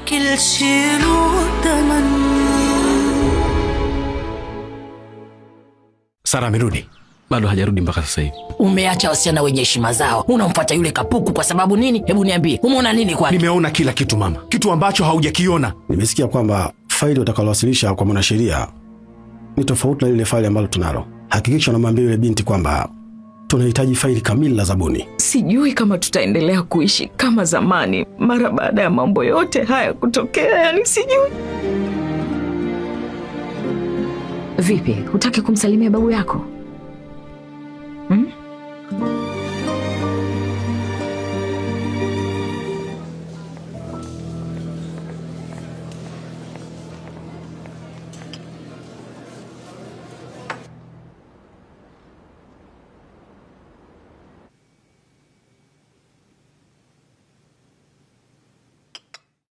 كل شي له تمن. Sara amerudi? Bado hajarudi mpaka sasa hivi. Umeacha wasichana wenye heshima zao, unamfuata yule kapuku kwa sababu nini? Hebu niambie, umeona nini kwake? Nimeona kila kitu mama, kitu ambacho haujakiona. Nimesikia kwamba faili utakalowasilisha kwa mwanasheria ni tofauti na lile faili ambalo tunalo. Hakikisha unamwambia yule binti kwamba tunahitaji faili kamili la zabuni. Sijui kama tutaendelea kuishi kama zamani mara baada ya mambo yote haya kutokea, yani sijui. Vipi, hutaki kumsalimia babu yako?